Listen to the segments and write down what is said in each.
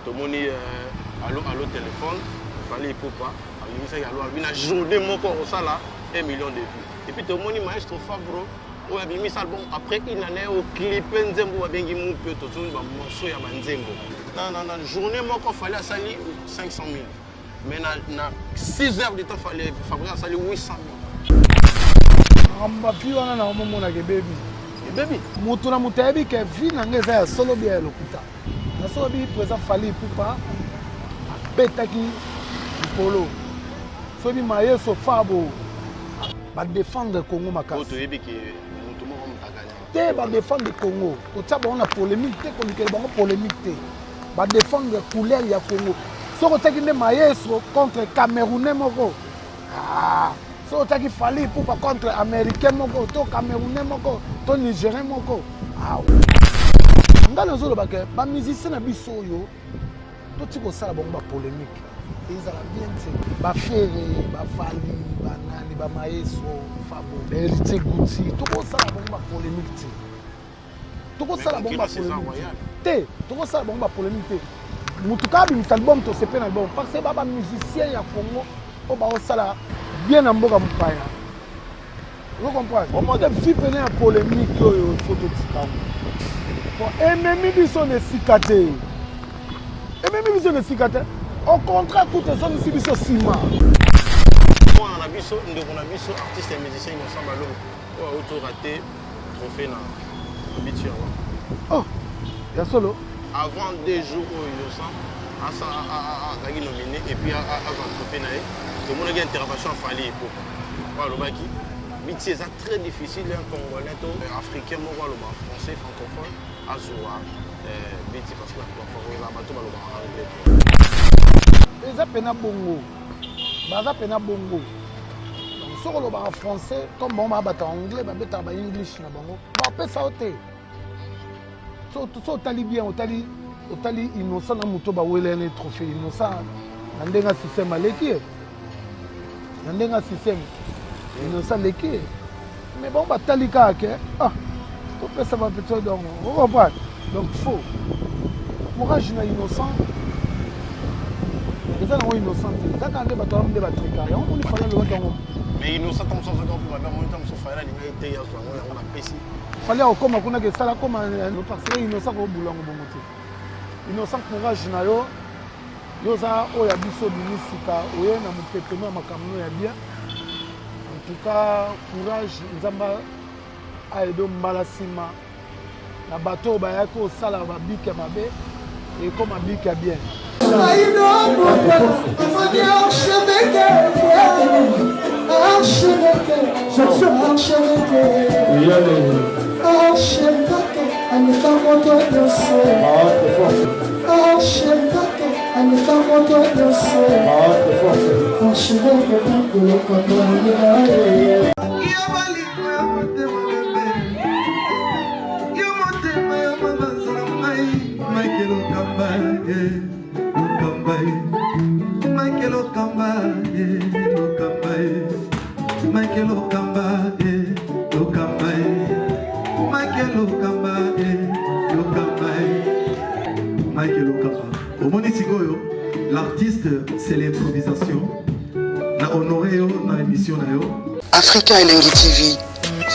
Tomoni allo allo telephone Fally Ipupa abimisaki allo alobi na journée moko akosala 1 million de vues. Et puis tomoni maestro Fabro oyo abimisa album après une année o clipe nzembo babengi mupe tozongi ba morceau ya ba nzembo. Na na na journée moko Fally asali 500 000. Mais na na 6 heures de temps Fally Fabro asali 800 000. Makambo ba vie wana na omomonaka ebebi. Ebebi. Moto na moto ayebi ke vie na nga eza ya solo bia ya lokuta. Nasobi president Fally Ipupa abetaki likolo. Soki Mayeso Fabo ba défendre Congo makasi. Toyebi ke moto moko mutagani. Te ba défendre Congo. Kotia bango na polémique te, kolukela bango polémique te. Ba défendre couleur ya Congo. Soki otiaki nde Maestro contre Camerounais moko. Ah, soki otiaki Fally Ipupa contre Américain moko to Camerounais moko to Nigérien moko. Ah, ngai nazoloba ke ba musicien na biso oyo toti kosala bango ba polémique ezala bien te ba Ferre ba Fally banani ba Maestro Fabo Héritier Guti tokosala bango ba polémique te tokosala bango ba polémique te tokosala bango ba polémique te motu kaka abimisa album tosepe na album parce que ba ba musicien ya Congo oyo baosala bien na mboka mopaya ozo comprendre omona vie pene ya polémique oyo faut totika yango po ememi biso na esika te ememi biso na esika te au contraire kutu ezongisi biso nsima mwana na biso ndeko na biso artiste ya musicien Innocent Balombo oyo auti rate trophée na biti yango oh ya solo avant deux jours oyo Innocent azalaki nominé et puis azwa trophée na ye tomonaki intervention ya Fally Ipupa oyo alobaki biti eza très difficile un congolais to africain moko aloba français francophone azwa biti parce que bato bato balobaka anglais eza pena bongo baza pena bongo soki olobaka français comme bango babata anglais babetaka ba english na bango bapesa yo te so otali bien otali otali innocent na moto bawelani trophée innocent na ndenge ya système aleki ye na ndenge ya système innocent aleki ye mais bango batali kaka ke ah topesa bapeto donc ocomprendre donc faux courage na innocent eza nango innocent te eza kaka nde bato wana nde batrika yango moni Fally alobaki yango mais innocent ntango mosusu azwaki mpe mabe amoni ntango mosusu Fally alingaki te azwa yango yango napesi Fally akokoma kuna ke esala koma parce que innocent kobula yango bongo te innocent courage na yo yo oza oyo ya biso obimi sika oye na mopepe no ya makambo no ya bien en tout cas courage nzambe ayedo mbala nsima na bato oyo bayaki kosala babiki ya mabe ekoma biki ya bien. Omoni sikoyo l'artiste c'est l'improvisation na honoré yo na émission na yo. Africa Elengi TV,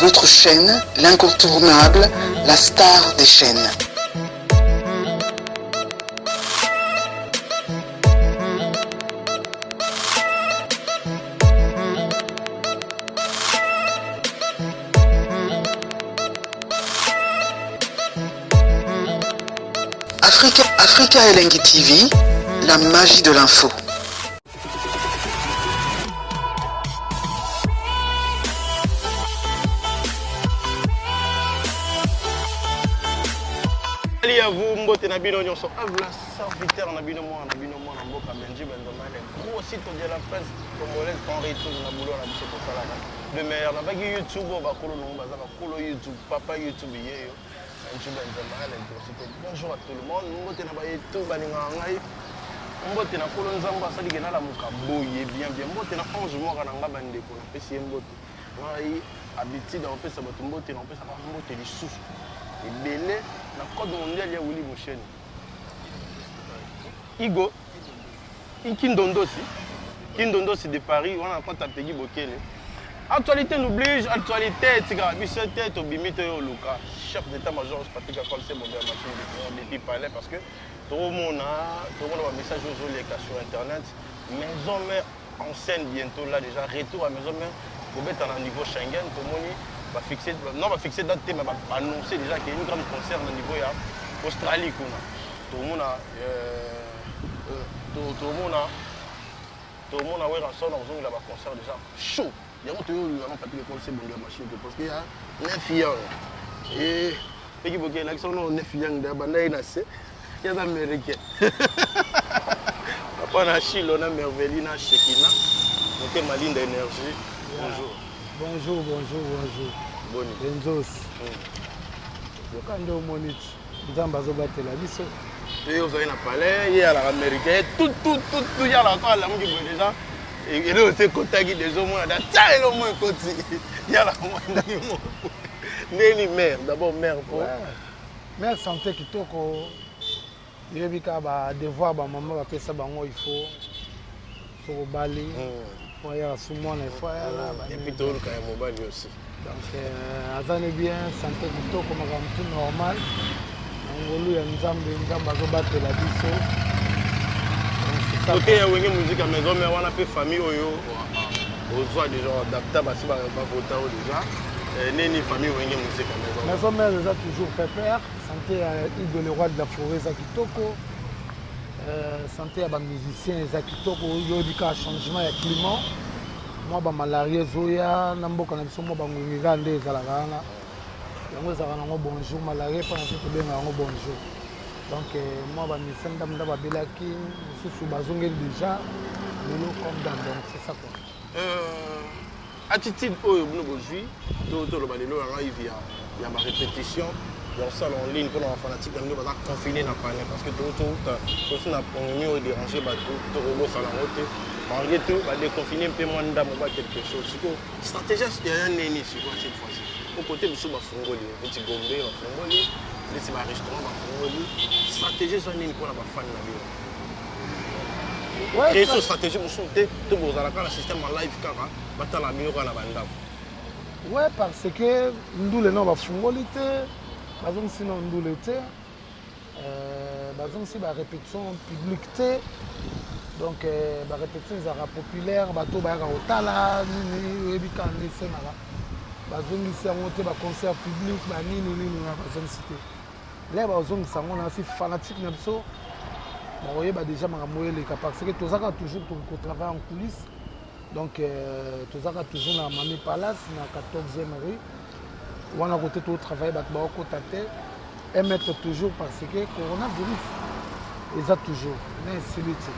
votre chaîne, l'incontournable, la star des chaînes. Africa, Africa Elengi TV, la magie de l'info. Salut à vous, mbote na bino nyonso, avla serviteur na bino mwana na bino mwana mboka Benji Benzema, le gros site de la presse congolaise en retour na boulot na biso tosalaka. Le meilleur na baki YouTube oyo bakolo nango baza bakolo YouTube, papa YouTube yeyo. Benji Benzema, le gros site. Bonjour à tout le monde, mbote na baye tout balingaka ngai. Mbote na kolo nzambe asali ke nalamuka boye bien bien. Mbote na ange mwaka na nga bandeko napesi ye mbote. Ngai habitude ya kopesa bato mbote na kopesaka mbote lisusu ebele na code mondial ya Willy Musheni. Igo Kindondosi Kindondosi de Paris wana compte ya Peggy Bokele. Actualité nous oblige, actualité etikaka biso te, tobimi toyo oluka chef d'état-major Patrick Akol se bobe ya machine depuis palais parce que tokomona tokomona ba message ozoleka sur internet. Maison mère en scène bientôt là déjà, retour à maison mère kobeta na niveau Schengen. Tomoni ba fixé, non ba fixé date te, mais ba annoncé déjà qu'il y a une grande concert na niveau ya Australie kuna. Tomona tomona Werrason ozongela ba concert déjà chaud. Yango toyo yango Patrick Ekol se bongo ya machine parce que ya neuf yang et Peggy Bokele lakisa ono neuf yang da banda ye na se ya za américain. Papa na Chilo na Merveille na Shekina motema Linda énergie. Bonjour. Bonjour, bonjour, bonjour. Boni. Benzos. Yoka nde omoni ti Nzambe azobatela biso. Ye ozali na palais, ye alaka américain, tout tout tout tout ye alaka ko alamuki boye déjà. Eloko te ekotaki déjà omona da tia eloko moko ekoti. Ye alaka mwa ndenge moko. Ndeni mère, d'abord mère po. Mère santé kitoko. Yebi kaka ba devoir ba mama bapesa bango, il faut soki obali faut ayaka su mwana, il faut ayala. Et puis toluka ya mobali aussi. Donc aza ne bien, santé kitoko, makambo tout normal. Na ngolu ya Nzambe, Nzambe azobatela biso. Côté ya Wenge Musique ya maison mère wana pe famille oyo ozwa déjà adapta basi bavota oyo déjà neni famille Wenge Musique ya maison. Maison mère eza toujours pépère, santé ya Hugo le roi de la forêt eza kitoko. Santé ya ba musicien eza kitoko. Oyebi kaka changement ya climat, mwa ba malaria ezoya na mboka na biso, mwa bangungi kaka nde ezalaka wana. Yango ezalaka nango bonjour malaria mpo na biso tobenga yango bonjour. Donc mwa ba musicien ndambo ndambo babelaki, mosusu bazongeli déjà lelo comme d'hab. Donc c'est ça quoi. Attitude oyo bino bozwi toloba lelo ya live ya ba répétition ya kosala en ligne mpona bafanatique na bino baza confiné na palais parce que touta tosi na pandémie oyo déranger bato, tokobosana yango te. Malgré tout badéconfine mpe mwa ndambo ba quelque chose. Sikoyo stratégie ya nini sikoyo cette fois-ci? Po côté biso bafungoli neti Gombe, bafungoli neti barestaurant, bafungoli, stratégie eza nini mpona bafani na bino? Créer so stratégie mosusu te to bozala kaka na système ya live, kaka batala bino kaka na bandako? Ouais, parce que ndule no bafungoli te, bazongisi na ndule te, bazongisi barépétition publique te. Donc barépétition ezalaka populaire, bato bayaka kotala nini, oyebi kaka nde esenaka. Bazongisi yango te, baconcert public banini nini bazongisi te. Le bazongisa yango na si fanatique na biso bakoyeba déjà makambo oyo eleka, parce que tozaka toujours kotravaille en coulisse. Donc tozaka toujours na Mami Palace na 14e rue wana, kote totravaille, bato bakokota te, 1 mètre toujours, parce que coronavirus eza toujours na esili te.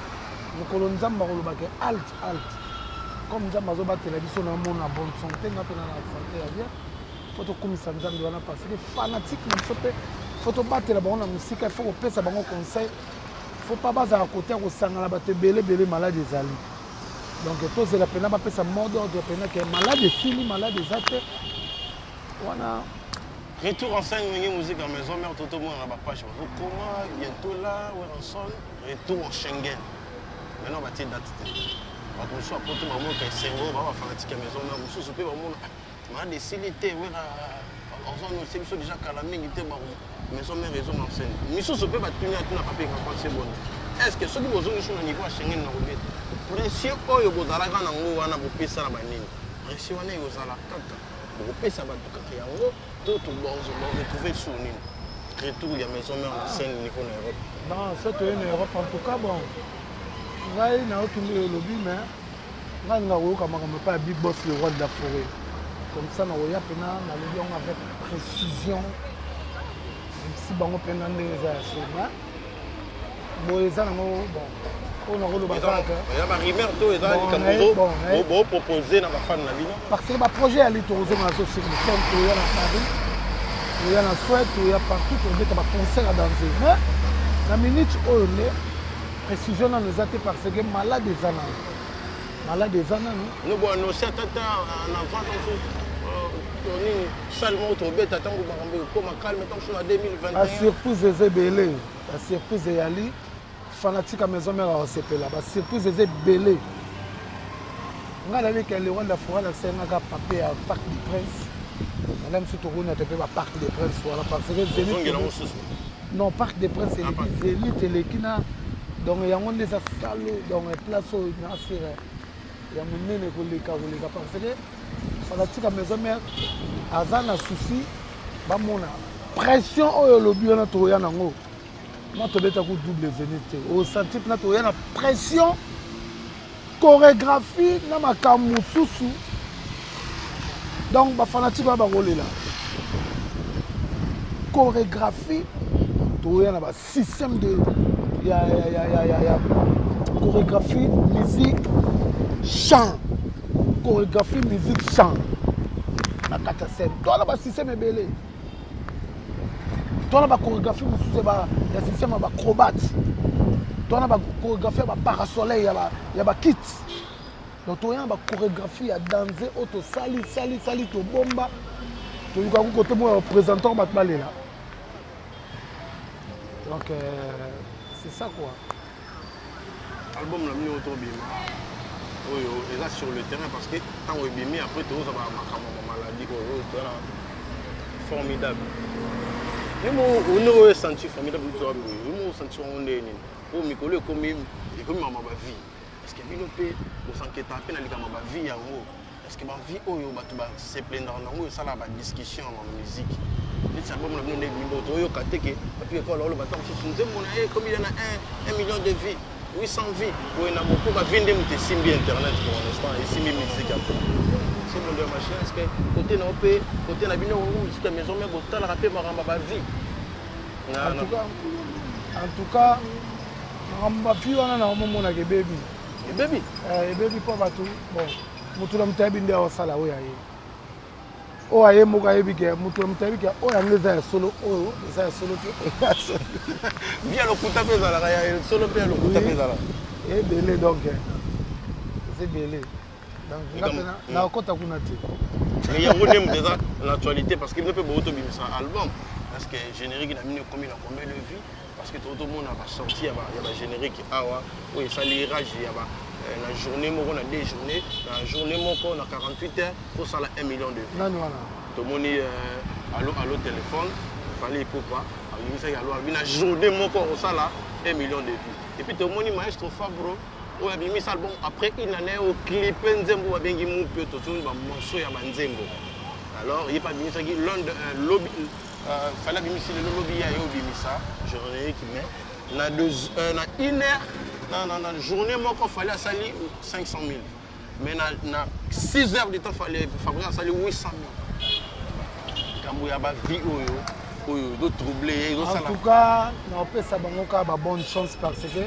Mokolo Nzambe akolobaka halte, halte. Comme Nzambe azobatela biso na mona bonne santé, nga mpe na santé ya bien, faut tokumisa Nzambe wana, parce que fanatique na biso mpe faut tobatela bango na mosika, faut kopesa bango conseil, faut pas bazala kote ya kosangana bato ebele ebele, malade ezali. Donc tozela mpena bapesa mot d'ordre mpena ke malade esili, malade eza te wana. Retour en scène Wenge Musique en maison mère, toto mona na bapage bazokoma bientôt là Werrason retour en Schengen. Maintenant batie date te. Bato mosusu apoto bamoka esengo, ba bafanatique ya maison mère mosusu mpe bamona malade esili te, Wera ozanose biso déjà kala mingi te, maison mère ezonga en scène. Misusu mpe batuni atuna papi kakwasi boni, est ce que soki bozongi so na niveau ya Schengen na kobeta, pression oyo bozalaka nango wana bopesa na banini, pression wana ekozala kaka, bokopesa bato kaka yango to toretrouve sur nini retour ya maison mère na scène niveau na Europe? Non, so toye na Europe, en tout cas, bon, ngai nayoki nde elobi, mais ngai nga koyoka makambo epai ya big boss le roi de la forêt. Comme ça nakoya mpena nalobi yango avec précision, si bango mpena ndenge eza ya so. Mais boye eza nango, bon, oyo nakoloba kaka eza barumeur to eza likambo bopropose na bafane na bino? Parce que baprojet ya li tokozonga na so sur le scène, toya na Paris, toya na Suède, toya partout, tobeta baconcert ya danger. Mais na minute oyo nde précision nano eza te, parce que malade eza nano, malade eza nano. No bo annonce ata ta en avant ntango nini salle moko tobeta, ntango makambo ekoma calme, ntango so na 2021? Basurprise eza ebele, basurprise eyali. Fanatique ya Maison Mère akosepela, ba surprise eza ebele. Ngai nayebi ke le roi de la forêt asengaka papier ya Parc des Princes. Ngai mosusu tokonyata mpe ba Parc des Princes wana parce que Zenith non Parc des Princes eleki ah, Zenith eleki na donc yango nde eza salo donc place oyo na asira ya monene koleka koleka parce que fanatique ya Maison Mère aza na souci bamona pression oyo olobi wana tokoya nango na tobeta ku double zenith te osanti mpena toya na pression chorégraphie na makambo mosusu donc bafanatike wana bakolela chorégraphie toya na basystème de ya, ya, ya, ya, ya, ya chorégraphie musique chant chorégraphie musique chant na kati ya scène toa na basystème ebele toa na bachorégraphie mosusu ya système ya baacrobate toa na bachorégraphie ya baparasoleil ya bakit donc toya na bachorégraphie ya danse oyo tosali sali sali tobomba tolukaka kote moko ya représentant bato balela donc euh, c'est ça quoi. Album na bino tobima oyo eza sur le terrain parce que ntango ebimi après tozwa ba makambo ya maladie oyo toza formidable. Yo mo ono oyo senti formidable toza boye yo mo senti yango ndenge nini oyo mikolo ekomi ekomi mama ba vie est ce que bino mpe bosanketa mpe na likambo ba vie yango? Est ce que ba vie oyo bato ba se plaindre nango esala ba discussion ya musique neti album na bino nde ebimi bongo toyoka te ke bato ekola oloba ntango mosusu nzembo na ye ekomi na 1 million de vie 800 vie boye na moko ba vie nde moto esimbi internet pour l'instant esimbi musique ya nzembo nde ya machine est ce que côté na yo mpe côté na bino musique ya maison mère botalaka mpe makambo ya ba vie? En tout cas makambo ba vie wana na omomonaka ebebi ebebi ebebi mpo bato bon moto na moto ayebi nde aosala oyo aye oyo aye moko ayebi ke moto na moto ayebi ke oyo yango eza ya solo oyo eza ya solo te oyo ya solo ya lokuta mpe ezalaka ya solo mpe ya lokuta mpe ezalaka ebele donc eza ebele donc nga mpena nakokɔta kuna te. Mais yango nde moto eza na actualité parce que bino mpe bouti obimisa album parce que générique na bino ekomi na combien de vie? Parce que totomona basortie ya bagénérique awa oyo esali rage ya ba na journée moko na deux journée na journée moko na 48 heures tosala 1 million de vues. Nani wana? Tomoni allo allo téléphone Fally Ipupa abimisaki allo abi na journée moko akosala 1 million de vues. Et puis tomoni maestro Fabro oyo abimisa album après une année oyo clipe nzembo babengi mupe tozoni bamorceau ya banzembo. Alors ye mpe abimisaki l'un de lobi Fally abimisi lelo lobi ya ye obimisa générique mais na deux, na une heure na, na, na journée moko Fally asali 500 000 mais na, na 6 heures de temps Fally Fabrice asali 800 000. Likambo ya ba vie oyo oyo ezo troubler ye ezosala. En tout cas naopesa bango kaka ba bonne chance parce que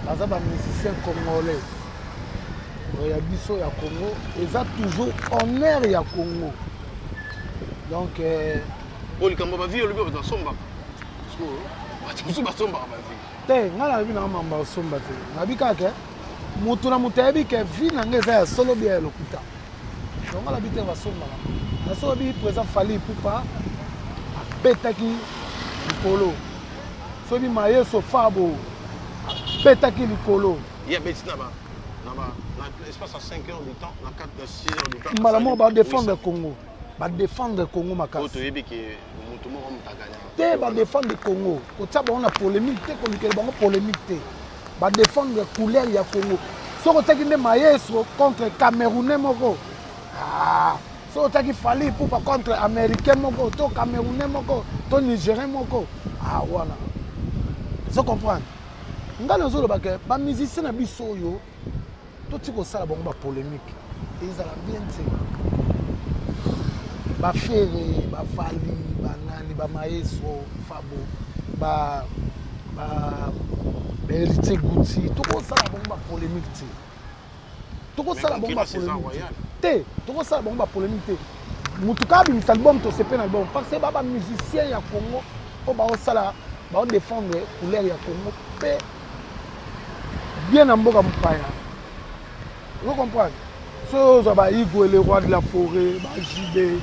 baza ba musiciens congolais ya biso ya Congo eza toujours honneur ya Congo. Donc po likambo ba vie olobi bato basombaka parce que bato mosusu basombaka ba vie te. Ngai nayebi nanga mambo asomba te, nayebi kaka ke moto na moto ayebi ke vie na ngai eza ya solo bia ya lokuta. Donc ngai nayebi te basombaka. Na soki oyebi président Fally Ipupa abetaki likolo, soki Mayeso Fabo abetaki likolo, ye abeti na ba na ba na espace ya 5 heures de temps na 4 na 6 heures de temps mbala moko badefendre Congo, badefendre Congo makasi. Toyebi ke moto moko moto aganya te, badefendre Congo kotia bango na polémique te, kolukela bango polémique te, badefendre couleur ya Congo. Soki otiaki nde maestro contre camerounais moko, ah, soki otiaki Fally Ipupa contre américain moko to camerounais moko to nigérien moko, ah, wana ozo comprendre. Ngai nazoloba ke bamusicien na biso oyo toti kosala bango bapolémique ezala bien te. Bafere, bafali, banani, bamaestro Fabo, bahéritier Guti, tokosala bango bapolémique te, tokosala bango bapolémique te, tokosala bango bapolémique te. Motu kaka abimisa album, tosepe na album parce que ba bamusicien ya Congo oyo baosala baodefendre couleur ya Congo mpe bien na mboka mopaya. Ozo comprendre? So ozwa ba Igwe le roi de la forêt, ba JB,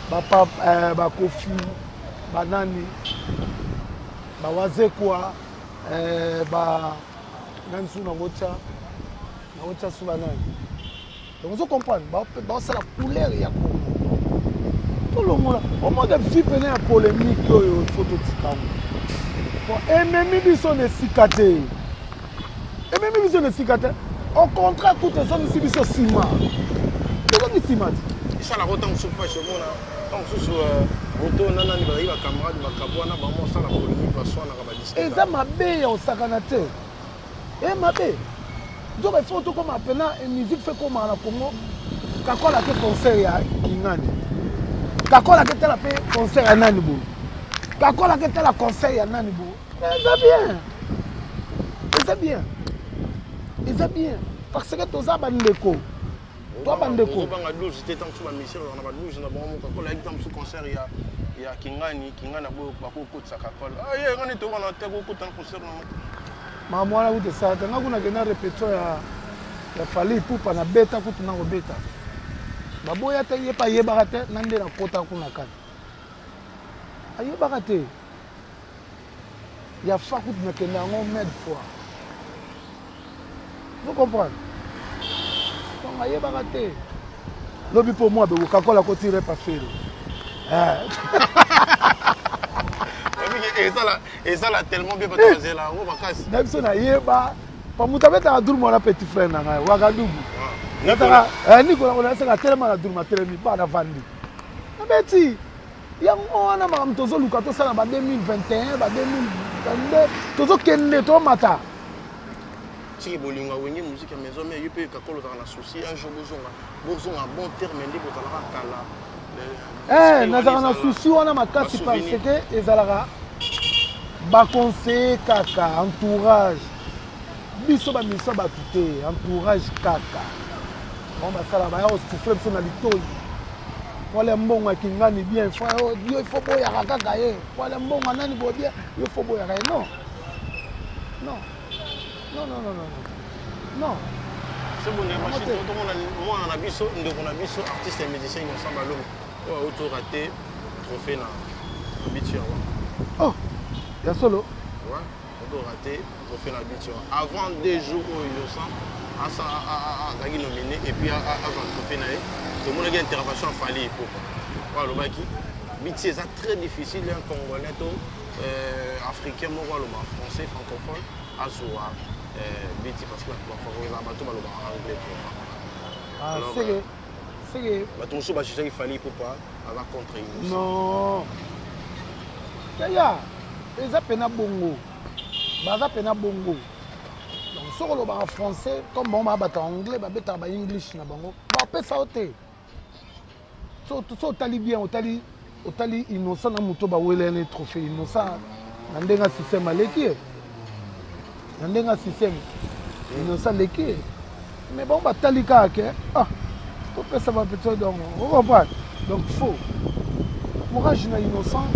ba Kofi, banani, bawazekwa. Eh, ba nani su nakotya nakotya su banani donc ozo comprendre baosala couleur ya congo tolongola omona vie pene ya polémique oyo fo totika yango po ememi biso na esika te ememi biso na esika te au contraire kutu ezongisi biso nsima tozongi nsima te esalaka ntango mosusu mpasi omona ntango mosusu euh, moto na nani bazali bacamarade bakabwana bango osala polémique baswanaka badiscuta eza mabe ya kosakana te e mabe nzoka ifo tokoma pena musique fe komaka na congo kakola ke concert ya kingani kakola ke tala mpe concert ya nani boye kakola ke tala concert ya nani boye eza bien eza bien eza bien parce que toza bandeko to bandeko ozobanga 12 te ntango mosusu bamisere na ba 12 na bango moko kakola ayaki ntango mosusu concert ya ya kingani kingani aboyo bakokotisa kakola ah, ye ngani tokana te kokota na concert na moko makambo wana kutu esalaka nga kuna kenda repetition ya ya fali ipupa na beta kutu na kobeta baboya te ye mpe ayebaka te na nde nakota kuna kati ayebaka te ya fa kutu nakenda yango mede fois vous comprendre donc ayebaka te lobi mpo mwa beko kakola kotire pafelo eh. ezala tellement bien bato eh. bazela yango makasi na biso nayeba pa moto abetaka durma wana petit frère na ngai wakadugu ah. eh, nikola konasaka atelema na durma atelemi bana vandi nabeti yango wana makambo tozoluka tosala ba 2021 ba 2022 tozokende tomata tiki bolingo ya wenge musique ya maison mère yo mpe kakolo ozalaka na souci un jour bozonga bozonga bon terme nde bozalaka kala eh, nazalaka na souci wana makasi parce que ezalaka baconseiller kaka entourage biso bamisa bato te entourage kaka bango basala baya kosouffle biso na litoi wala mbongo ya kingani bien yo ifo boyaka kaka ye wala mbongo ya nani boye bien yo fo boyaka ye non non non non non non non sebonde machine tomona mwana na biso ndeko na biso artiste ya musicien innocent balongo oyo auti rate trophée na biti yango oh ya solo Oto rate trophée na biti avant deux jours oyo innocent azalaki nominé et puis azwa trophée na ye tomonaki intervention ya Fally Ipupa oyo alobaki biti eza très difficile un congolais to euh, africain moko aloba français francophone azwa euh, biti parce que bafavorisaka bato balobaka anglais ah, euh, seke bato mosusu bajugaki Fally Ipupa aza contre innocent non yaya eza pena bongo baza pena bongo donc soki olobaka français comme bango babata anglais babetaka ba english na bango bapesa yo te so otali bien otali otali innocent na moto bawelani trophée innocent na ndenge ya système aleki ye na ndenge ya système innocent aleki ye mais bango batali kaka ke ah topesa bapetio donc ocomprendre donc faux courage na innocent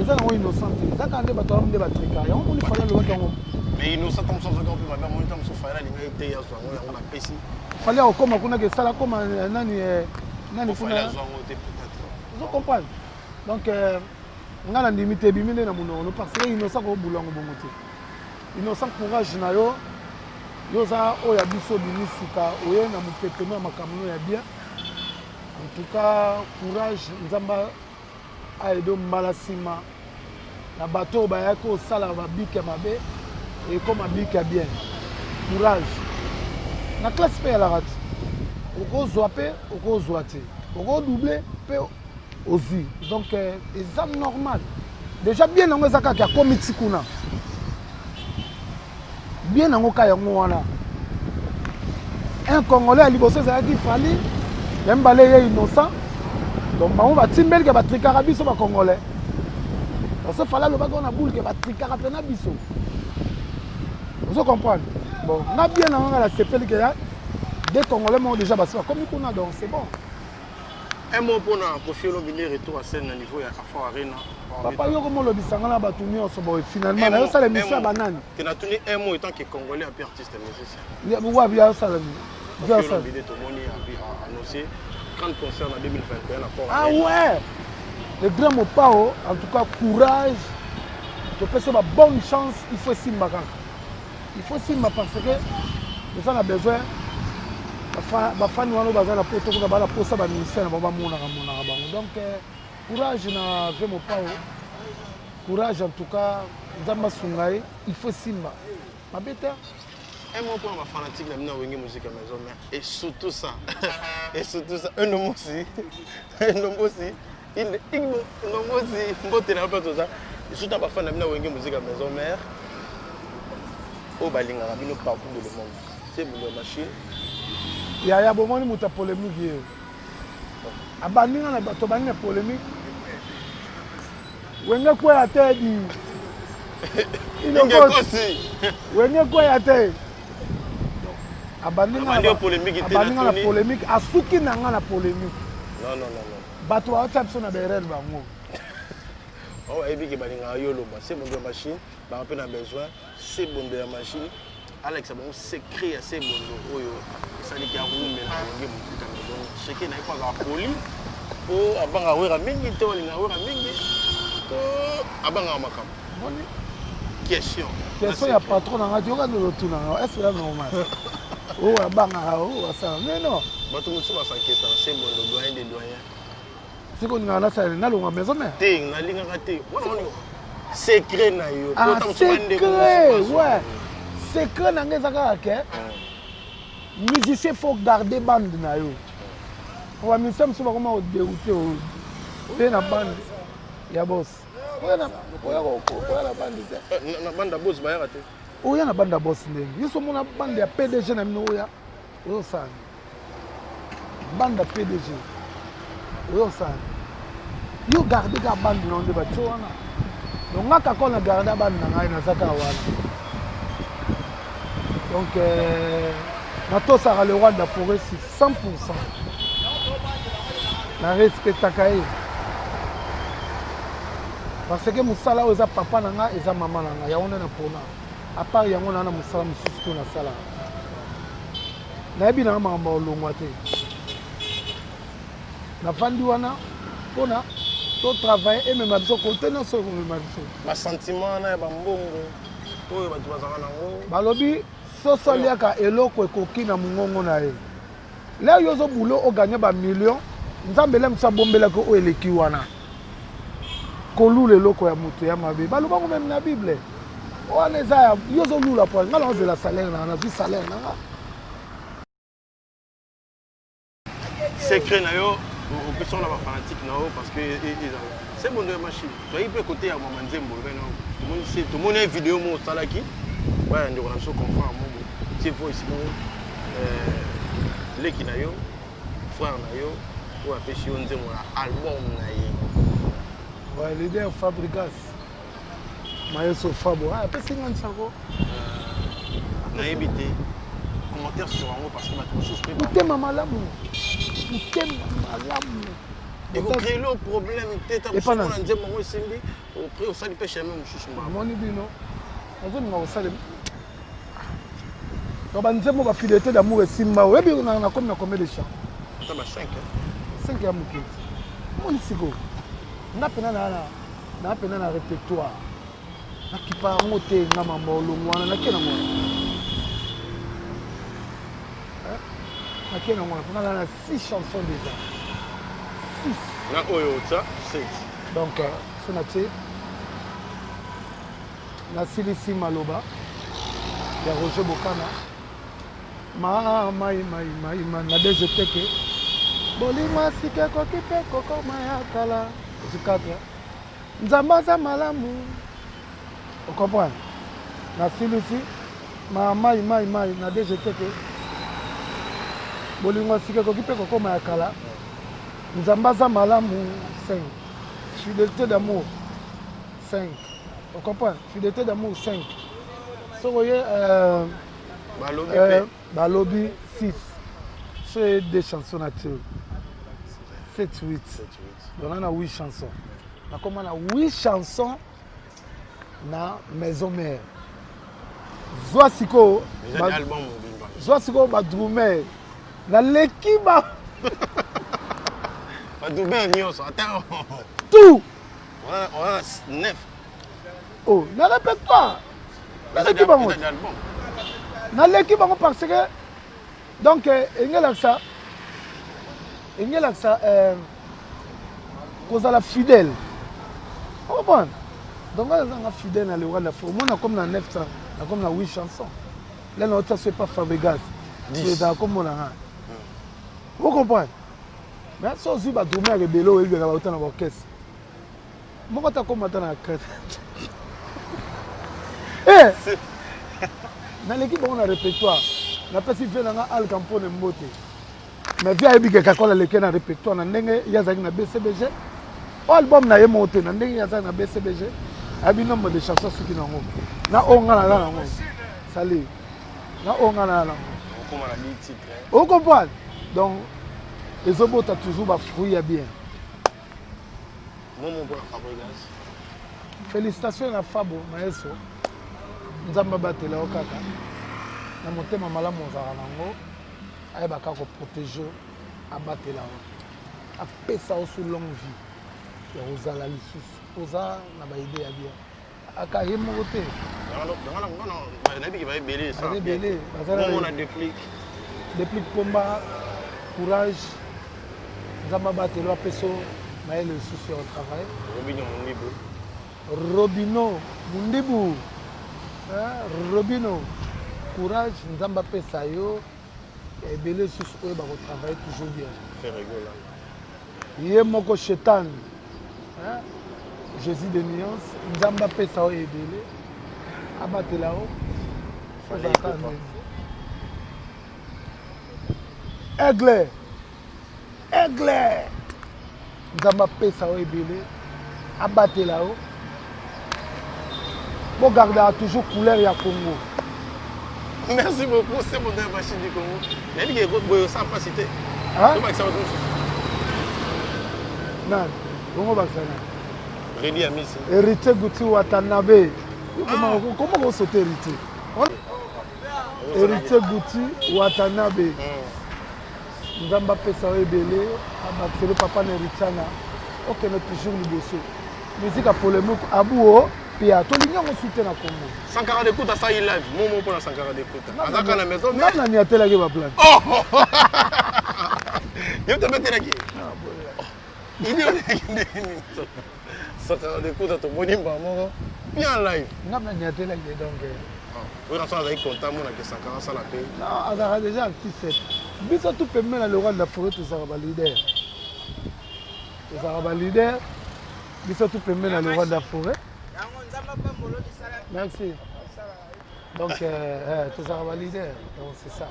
eza nango innocent te eza kaka nde bato wana nde batrika yango moni fali alobaki yango mais innocent ntango mosusu azwaki mpe mabe amoni ntango mosusu fali alingaki te azwa yango yango bapesi fali akokoma kuna ke esala koma eh, nani eh, nani kuna ozo comprendre donc euh, ngai nandimi te ebimi nde na monoko parce que innocent kobula yango bongo te Innocent courage na yo yo oza oyo ya biso obimi sika oye na mopepe no ya makambo no ya bien en tout cas courage nzambe ayedo mbala nsima na bato oyo bayaki kosala babiki ya mabe ekoma biki ya bien courage na classe mpe yalaka ti okozwa mpe okozwa te okodouble mpe ozwi donc euh, eza normal déjà bien yango eza kaka akomi ti kuna bien yango ka yango wana un congolais ya liboso ezalaki fali ya mibale ye innocent donc bango batimbeli ke batrikaka biso bacongolais parce que fali alobaki wana boule ke batrikaka mpena biso ozo comprendre bon nga bien yango nga nasepeli ke ya deux congolais moko déjà basi bakomi kuna donc c'est bon Un mot pona Koffi Olomide retour à scène na niveau ya Afro Arena. Papa yo komo lobisa nga na bato nyonso boye finalement na yo sala émission ya banani. Te na tuni un mot étant que congolais api artiste musicien. Wapi ya sala ni. Koffi Olomide tomoni api annoncé grand concert na 2021 na Port Ah ouais. Le grand Mopao en tout cas courage. Topesi yo ba bonne chance, il faut esimba kaka. Il faut esimba parce que oza na besoin bafani wana baza na poto kuna bana posa ba ministère na bango bamonaka monaka bango. Donc euh, courage na ve mopao, courage en tout cas, Nzambe asunga ye, il faut esimba. Mabe te. Un mot pour ma fanatique na bino Wenge Musique ya Maison Mère et surtout ça et surtout ça un nombosi un nombosi nombosi mbote na yo toza surtout na bafan na bino Wenge Musique ya Maison Mère oyo balingaka bino partout de le monde c'est mon machine yaya bomoni moto ya polémique ye abandi nga na bato abandi na polémique wenge kweya te di Ingekosi wenge kweya te abandi nga na polémique asuki na nga na polémique bato baotya biso na berere bango oyo bayebi ke balingaka yo oloba se bondo ya machine baka mpe na besoin se bondo ya machine alakisa bango secret ya se bondo oyo esaliki arumela wenge mosika maison seke na ye mpo azala poli mpo abangaka wera mingi to alingaka wera mingi to abangaka makambo question question ya patron na ngai yoka nde otuna nga est ce que normal oyo abangaka oyo asala mais non bato mosusu basanketa se bondo doyen de doyen sikoyo olingaka nasala nini nalongwa maison mère te nalingaka te wana secret na yo ah, secret ouais secret na ngai eza kaka ke musicien faut garder bande na yo po bamusicien mosusu bakoma koderoute oye na bande ya bos oya na bande te eh, na bande ya bos bayaka te oya na bande ya bos ndenge yo so omona bande ya pdg na bino oya oyosala bande ya pdg oyosala yo garde kaka bande na yo nde batio wana donc nga kaka na garda bande na ngai naza kaka wana donc euh, natosaka le roi de la forêt si 100 na respectaka ye parce que mosala oyo eza papa na ngai eza mama na ngai yango nde na pona apart yango naa na mosala mosusu to nasalaka nayebi nanga makambo ya kolongwa te nafandi wana mpona totravaille emema biso kote nyonso ekomema biso basentiment wana ya bambongo oyo bato bazalaka nango balobi soso aliaka eloko ekoki na mongongo na ye leo yo ozobulo oganye bamillion nzambe ele mosu abombelaki oyo eleki wana kolula eloko ya moto ya mabe balobango meme na bible wana eza ya yo ozolula po ngai naozela salaire nanga nazwi salaire nanga secret na yo opesi yango na bafanatique na yo parce que ezala se bondo ya machine toyaki mpe kote ya mama nzembo tomoni ye video moko osalaki baya ndeko na biso confrère mobo tie voice moko euh, leki na yo frère na yo oyo apesi yo nzembo na album na ye ouais, leader fabrigas mayeso fabo ah, apesi nga nsako euh, nayebi te commentaire sur yango parce que bato mosusu mpe motema malamu motema malamu ekocrele o problème te ntango na nzembo yango esimbi opres osali mpe chemin mosusu moni bino nazolinga kosala donc banzembo bafidélité d'amour esimba oyebi nakomi na combien de chant ata ba 5 5 ya moke moni sikoyo nga mpena naa mpena na répertoire nakipa yango te nga mamba olongo wana nake nango wana nake nango wana mpona na 6 chansons déjà 6 na oyo otya 7 donc euh, so natie Nasilisi maloba ya Roger Bokana ma mai mai mai ma na deze teke bolingo ya sika ekoki mpe kokoma ya kala ezi 4 nzambe aza malamu ocomprendre nasilisi ma mai mai mai na deze teke bolingo ya sika ekoki mpe kokoma ya kala nzambe aza malamu 5 fidélité d'amour 5 o comprendre fidélité d'amour 5 soki oye euh, balobi euh, balobi 6 soki oye deux chansons na tie 7 8 donc na 8 chansons nakoma na 8 chansons na maison mère zwa sikoyo zwa sikoyo badrumer naleki ba badrumer nyonso ata tout On a 9. Oh, na répertoire naleki bango, naleki bango parce que donc engelakisa engelakisa kozala fidèle, comprendre. Donc nga nazanga fidèle na le roi de la forêt. Omona comme na 900, nakomi na 8 chansons là, naotia so epa Fabregas ezala kombo na nga, ocomprendre. Mais so ozwi badrummer ebele oyo oyebaka bauta na baorchestre moko, ta koma ata na crête. Naleki bango na répertoire. Napesi vie na nga Alka mpone mbote, mais vie ayebi ke Kakola aleki na répertoire na ndenge ye azalaki na BCBG. O album na ye moko te, na ndenge ye azalaki na BCBG, ayebi nombre de chansons soki nango na oyo nga naza nango sali na oyo nga naza nango, ocomprendre. Donc ezobota toujours bafruit ya bien. Momo mpona Fabregas. Félicitation na Fabo Maestro, Nzambe abatela yo kaka na motema malamu ozalaka nango, ayebaka koprotéger yo, abatela yo, apesa yo su longue vie ya kozala lisusu. Oza na baidée ya bien, aka ye moko te. Nayebiki baebele. Baza ebele. Baza Déplique. Déplique Pomba, courage, Nzambe abatela yo, apesa yo mayele lisusu ya kotravaille. Robino Mondibu. Robino Mundibu, Robino, courage, Nzambe apesa yo ebele lisusu oyo bakotravaille toujours bien. Ferregola. Ye moko Shetan, Jésus de nuance, Nzambe apesa yo ebele, abatela yo, ozalaka ndenge aigle. Aigle, Nzambe apesa yo ebele, abatela yo, bogardaka toujours couleur ya Congo. Merci beaucoup, c'est mon machine du Congo. Nayebi ke boye osala mpasi te, tobakisa bato mosusu. Nani bongo bakisa nani? Redi Amisi. Héritier Guti Watanabe. Comment kosote Héritier? Héritier Guti Watanabe, Nzambe apesa yo ebele, abakiselo papa na Héritiana, okende toujours liboso. Musique ya polémique abuo pia, tolingi yango su te na Congo. Sankara de Kuta asali live momo mpona Sankara de Kuta, azaka na maison. Nga nani atelaki baplane? Yo tobetelaki idi oleki ndeni Sankara de Kuta, tomoni mbala moko bien live. Nga nani atelaki, donc Oyo naso azali content monake Sankara asala mpe. Non, azalaka déjà artiste. Biso tout pembeni na le roi de la forêt, tozalaka baleader, tozalaka baleader biso tout pembeni na le roi de la forêt. Merci. Donc tozalaka baleader, donc c'est ça.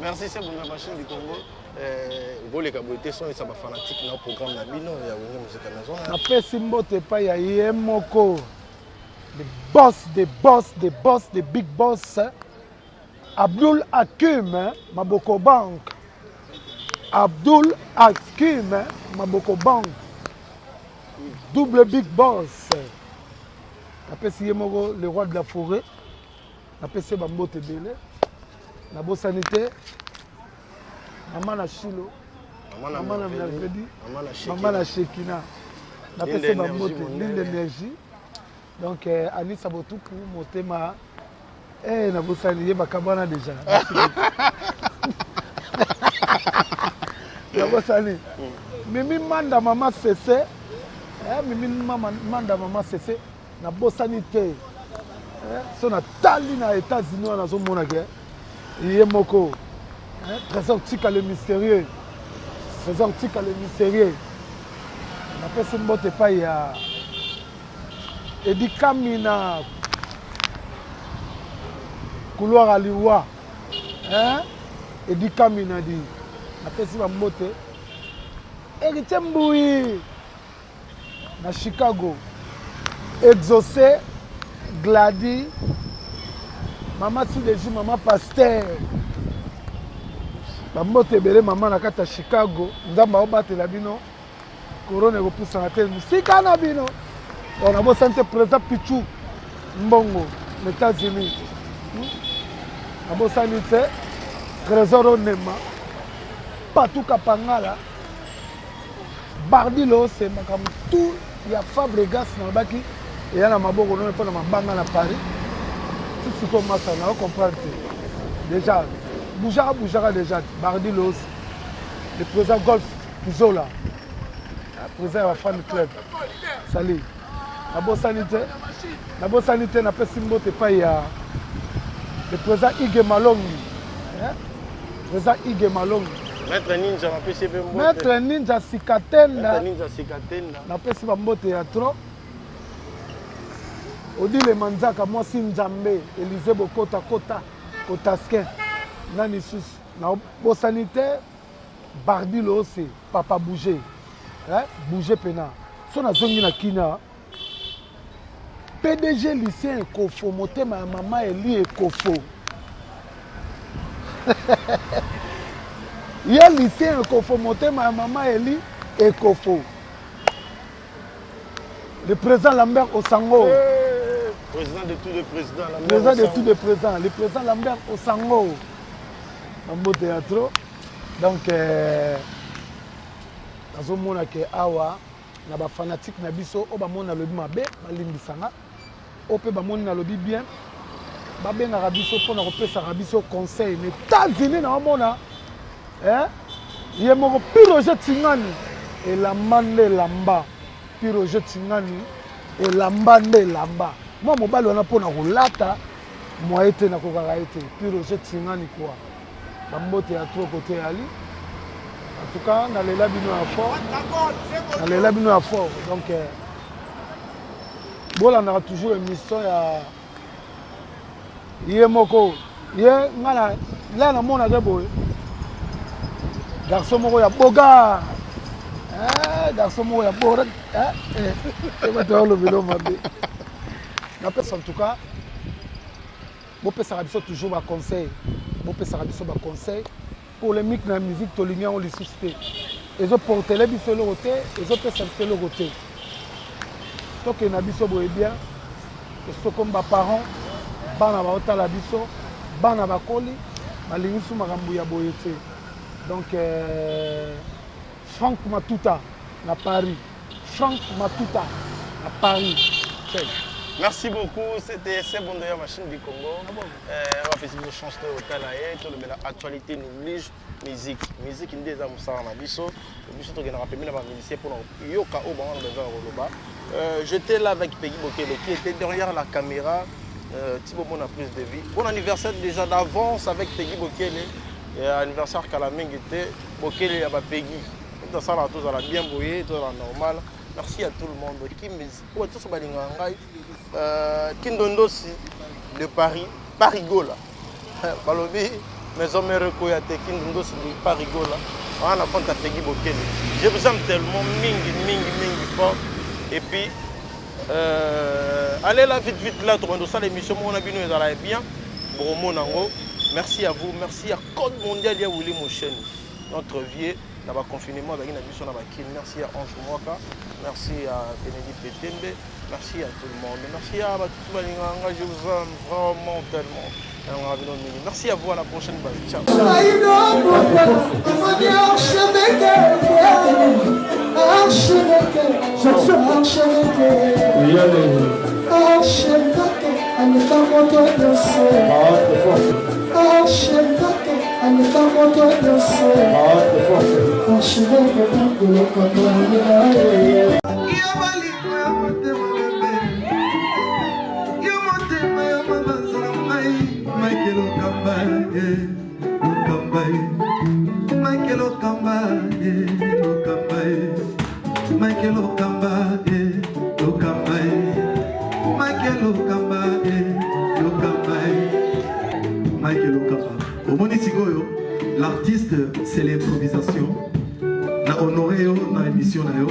Merci, c'est Bonga Machine du Congo. Boleka boye te son esa bafanatique na programme na bino ya Wenge Musica Maison. Napesi mbote epai ya ye moko, the boss, the boss, the boss, the big boss, Abdul Hakim Maboko Bank. Abdul Hakim Maboko Bank, double big boss, napesi ye moko le roi de la forêt, napesi ye bambote ebele. Nabosani te mama na Shilo, mama na Mercredi, mama na Shekina, napesi bambote, Linde Énergie. Donc Anisa Botuku motema, nabosani ye, bakabwana déjà, nabosani Mimi Manda, mama Sese, Mimi mama, Manda, mama Sese, nabosani te. So natali na États-Unis wana, nazomona ke ye moko Trésor Tika le mystérieux, Trésor Tika le mystérieux. Napesi mbote epai ya Edi Kamina, couloir aliwa, Edi Kamina di, napesi bambote. Héritier Mbui na Chicago, Exaucé Gladi, mama Sudeji, mama Paster, bambote ebele mama na kati ya Chicago. Nzambe aobatela bino, korona ekopusana te mosika na bino. Nabosani te président Pichu Mbongo na États-Unis. Nabosani te Trésor Onema, Patuka Pangala, Bardi Lose, makambo tout ya Fabregas. Nalobaki Eya na maboko nono mpo na mabanga na Paris. Ti sikoyo masa na comprendre te. Déjà boujaka boujaka déjà Bardi Los le président Golf Kizola président ya fan club. Salut. Nabosani te. Nabosani te napesi mbote epai ya le président Ige Malongi. Hein? Président Ige Malongi. Maître Ninja napesi mpe mbote. Maître Ninja Sikatenda. Maître Ninja Sikatenda. Napesi ba mbote ya trop. Odile Manzaka mwasi Nzambe, Elysée Bokota Kota Kotaskin. Nani susu nabosani te Bardi Lose Papa Bouger. Hein? Bouger pena. So nazongi na Kina. PDG Lucien Ekofo, motema ya mama Eli Ekofo. Ye Lucien Ekofo, motema ya mama Eli Ekofo. Le président Lambert Osango. Hey, président de tous les présidents. Lambert président de Osango. tous les présidents. Le président Lambert Osango. Mambo théâtre. Donc, nazomona ke awa na ba fanatique na biso oyo bamoni nalobi mabe balimbisanga oyo mpe bamoni nalobi bien babengaka biso mpona kopesaka biso conseil. Na États-Unis naomona ye moko Pi Roger Tsingani elamba nde elamba. Pi Roger Tsingani elamba nde elamba. Mwa mobali wana mpona kolata moye te nakokaka ye te. Pi Roger Tsingani quoi. Bambote ya trop côté ali. En tout cas, nalela bino ya fort. Nalela bino ya fort. Donc bolandaka toujours émission ya ye moko. Ye nga na la na mona ke boye. Garçon moko ya boga. Garçon moko ya boga. Bato ya lobelo mabe. Napesa en tout cas bopesaka biso toujours ba conseil. Bopesaka biso ba conseil. Polémique na musique tolingi yango lisusu te. Ezoportele biso eloko te, ezopesa biso eloko te. Tokende na biso boye bien. Tokomi ba parents, bana baotala biso, bana bakoli, balingi su makambo ya boye te. Donc Franck Matuta na Paris. Franck Matuta na Paris. Check. Merci beaucoup, c'était Sebondoya Machine du Congo. On va faire une chance de Otalaye, tout le actualité nous oblige, musique. Musique nde eza mosala na biso. Biso tokendaka pembeni na ba musiciens pour yoka oyo bango na besoin ya koloba. J'étais là avec Peggy Bokele qui était derrière la caméra. Thibaut Mona prise de vie. Bon anniversaire déjà d'avance avec Peggy Bokele. Et anniversaire kala mingi te Bokele ya ba Peggy. Tout ça là, tout ça là bien boyé, tout ça là normal. Merci à tout le monde qui me oh, tout ça balinga ngai. Kindondosi de Paris, Parigola. Balobi maison mère koya te Kindondosi de Parigola. On a compte à Peggy Bokele. Je vous aime tellement mingi mingi mingi fort. Et puis allez là vite vite là, tout le monde ça l'émission mon abino ezala bien. Bromo nango. Merci à vous, merci à Code Mondial ya Willy Mochen, notre vieux dans le confinement avec na biso na bakil. Merci à Ange Mwaka, merci à Bénédicte Betembe, merci à tout le monde. Merci à tout balinganga, je vous aime vraiment tellement. Merci à vous, à la prochaine. Bye. Ciao. L'artiste, c'est l'improvisation. Na honoré yo na émission na yo.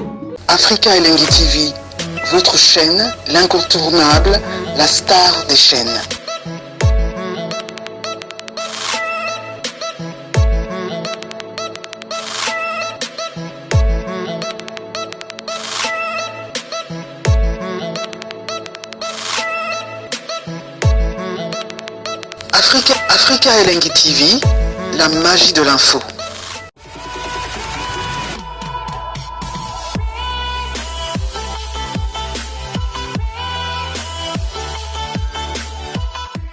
Africa Elengi TV, votre chaîne, l'incontournable, la star des chaînes. Africa Elengi TV, la magie de l'info.